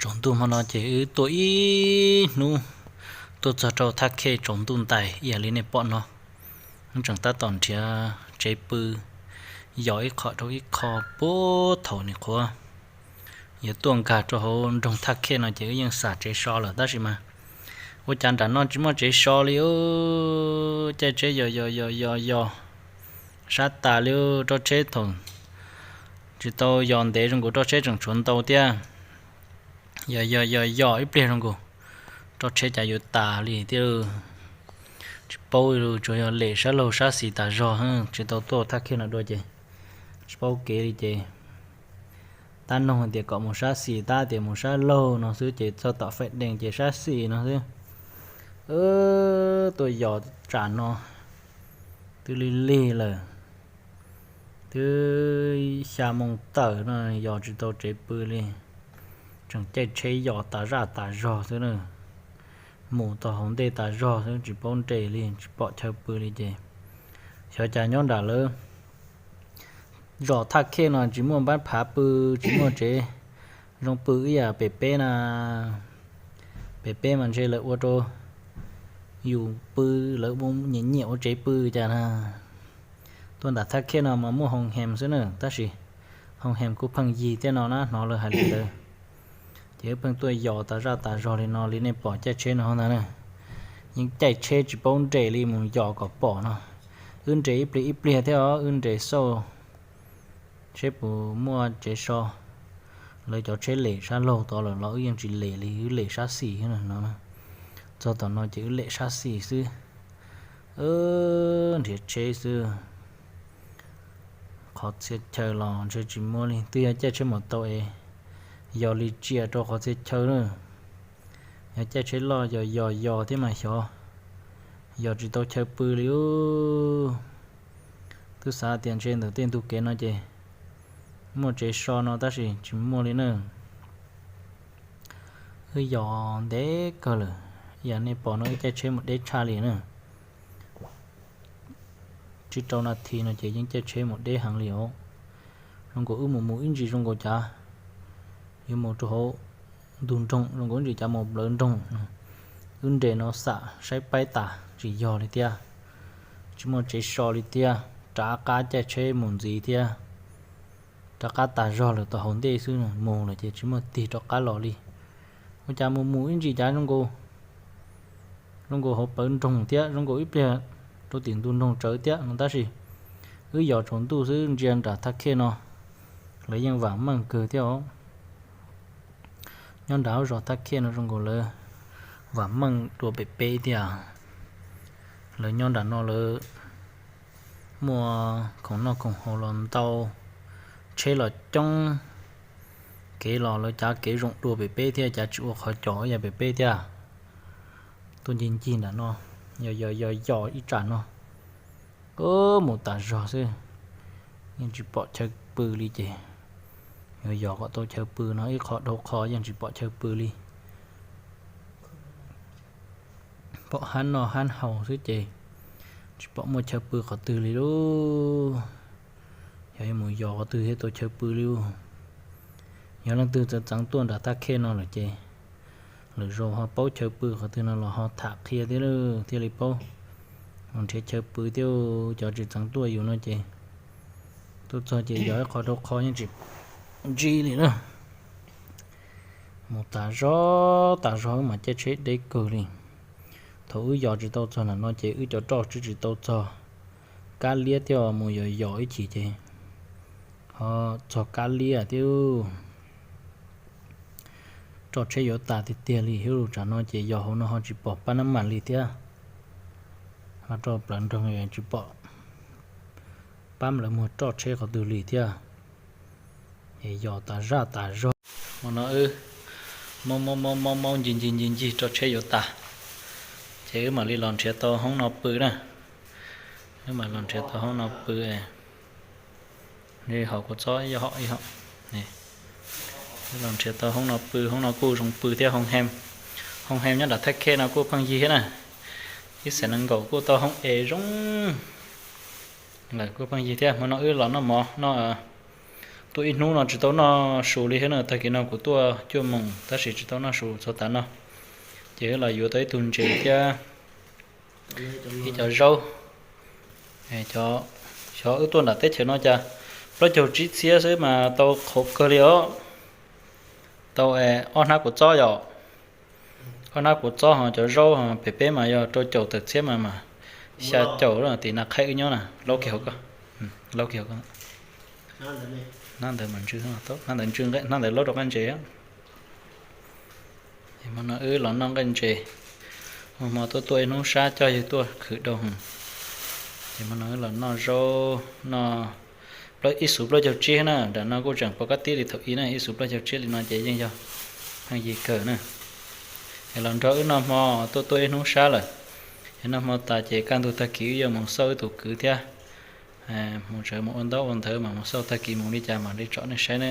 Tsaus ntuj hmo no ces wb tuaj ib hnub, tuaj txog rau thaj khej tsaus ntuj ntais ib yam li nej pom no. Wb tseem tab tom nrhiav tsev pw, yos ib qho rau ib qho puag thaum nim qhuav yuav tuaj nkag rau hauv nroog thaj khej no ces wb yeej xam tsev so lawm tab sis mas ua cas nram no tsis muaj tsev so li. Caij tsheb yos yos yos yos yos sab tas li, roj tsheb thaum tsis tau yos ntev zoo nkaus roj tsheb tseem tshuav ntau thiab. Yos yos yos yos ib pliag zoo nkaus roj tsheb cas yuav tas li thiab. Tsis paub li, tsuas yog lem sab laug sab xis tas zog, tsis tau tuaj thaj khej no dua ces tsis paub kev li ces tab noog tias kom mus sab xis tab tias mus sab laug no xwb ces txog tom faim dees ces sab xis no xwb. Tuaj yos tsam no twb lig lig lawm, twb xya moo tawm no yos tsis tau tsev pw li. Tseem caij tsheb yos tas zaj tas zog xwb na, mus tau hauv ntej tas zog xwb tsis paub nres li tsis pom chaw pw li ces xyov cas nyob nram lawv zos thaj khej no tsis muaj npab phav pw, tsis muaj tsev zoo pw ib yam pem peb na. Pem peb mas ntshe lawv ua rau yus pw, lawv nyiam nyiam ua tsev pw cas na. Tuaj nram thaj khej no mas muaj hoo hees xwb na tab sis hoo hees kuj pheej yig thiab no na, hnov lawv hais li ntawd. Ces wb pheej tuaj yos tas zaj tas zog li no li nej pom caij tsheb no ntag na. Yeej caij tsheb tsis paub nres li mus yos kom pom no. Wb nres ib pliag ib pliag thiab os, wb nres xauj seb puas muaj tsev so. Lawv cov tsheb lem sab laug tod lawm los wb yeej tsis lem li, wb lem sab xis no. Txog tom no ces wb lem sab xis xwb, nrhiav tsheb xwb. Qhov txhia chaw los ntshe tsis muaj li, twb yog caij tsheb mus tau es yos li tsias rau qhov txhia chaw na. Yog caij tsheb loj yos yos yos thiab mas xyov yos tsis tau chaw pw li. Twb xav tias ntshe ntawm tej ntug kev no ces muaj tsev so no tab sis tsis muaj li na. Wb yos ntev kawg lawm, yam nej pom no wb caij tsheb mus deb tshaj li na. Tsib rau nas this no ces yeej caij tsheb mus deb heev li os. Zoo nkaus wb mus mus ib ntsis zoo nkaus cas yuav mus rau hauv ntug nroog, zoo nkaus ib ntsis cas mus plawv nroog. Wb nres no xam saib paib tas tsis yog li thiab, tsis muaj tsev so li thiab, rov qab caij tsheb mus ntxiv thiab. Rov qab tas zog lawm tom hauv ntej xwb, mus lawm ces tsis muaj tig rov qab los li. Ua cas mus mus ib ntsis cas zoo nkaus, zoo nkaus hauv plawv nroog thiab zoo nkaus ib pliag rau tim ntug nroog tsawv thiab no tab sis wb yos tsaus ntuj xwb ntsia nram thaj khej no lawv yeej vam meej kawg thiab os. Nyob nram lub zos thaj khej no zoo nkaus lawv vam meej dua pem peb thiab. Lawv nyob nram no lawv muaj khoom noj khoom haus los ntau, tsheb los coob, kev los lawv cav kev zoo dua pem peb thiab, cav tsis ua qhov cos ib yam pem peb thiab. Tuaj ncig ncig nram no, yos yos yos yos ib tsam no, mus tas zog xwb, yeej tsis pom chaw pw li ces yuav yos kom tau chaw pw no ib qho dhau qho yeej tsis pom chaw pw li. Pom hab noj hab haus xwb ces tsis pom muaj chaw pw qhov twg li lauj. Xyov yuav mus yos qhov twg thiaj tau chaw pw li. Yog leej twg txeev txeev tuaj nram thaj khej no lawm ces lwm zaus ho paub chaw pw qhov twg no los ho tham qhia thiab lauj, thiaj li paub mus nrhiav chaw pw thiab. Cov tsis txeev tuaj yus no ces tuaj txog ces yos ib qho rau qho yeej tsis ntsib li na. Mus tas zog tas zog wb mas caij tsheb deb kawg li. Thaum wb yos tsis tau txog nram no ces wb cov roj tsheb tsis tau txog kab liab thiab, mus yos yos ib chim ces ho txog kab liab thiab. Roj tsheb yuav tas tiag tiag li, ib lub tsam no ces yos hauv no ho tsis pom pab nab mas li thiab. Ho rau plawv nroog tsis pom pab lawv muag roj tsheb qhov twg li thiab. Es yos tas zaj tas zog. Hmo no wb maub maub maub maub ncig ncig ncig ncig roj tsheb yuav tas, ces wb mam li los nrhiav tau hoob no pw na. Wb mam los nrhiav tau hoob no pw. Hom kuv txob ib hom ib hom. Wb los nrhiav tau hoob no pw, hoob no kuj zoo pw thiab. Hoo hem nyob nram thaj khej no kuj pheej yig thiab na. Ib xeem nees nkaum kuj tau hoob es zoo lawm kuj pheej yig thiab. Hmo no wb los noj mov noj Tuaj ib hnub no tsis tau noj su li thiab na, tag kis no kuv tuaj cuaj moos tab sis tsis tau noj su txog tav no. Ces wb los yuav tau ib tug ntses thiab ib cov zaub. Xyov wb tuaj nram teb chaws no cas plaub caug tsib txhiab xwb mas tau qhauv kawg li os. Tau ob hnab kua txob yom. Ob hnab kua txob ho cov zaub ho pem peb mas yog rau caum tawm txhiab mas mas xya caum tim na qhaib wb nyob na. Laub kiag hauv ko, laub kiag hauv ko. Hnab ntawd mas ntsw, hnab ntawd ntsw, hnab ntawd laub rau qab ntses. Hmo no wb los noj nqaij ntses. Hmo tuaj tuaj ib hnub sab coj yawg tuaj khwv dau hwv. Ces hmo no wb los noj zaub, noj ib xuv plaub caug tsib na, nram no kuj tseem pov kab tib li thaum ub na, ib xuv plaub caug tsib li no ces yeej yog pheej yig kawg na. Es los nrog wb noj hmo, tuaj tuaj ib hnub sab lawm. Es noj hmo tas ces kaj ntug tag kis wb yuav mus xauj wb tus kwv thiab. Mus tsawv mus ua ntaub ua ntawv mas mus xauj tag kis mus li cas mam li tsom nej saib na.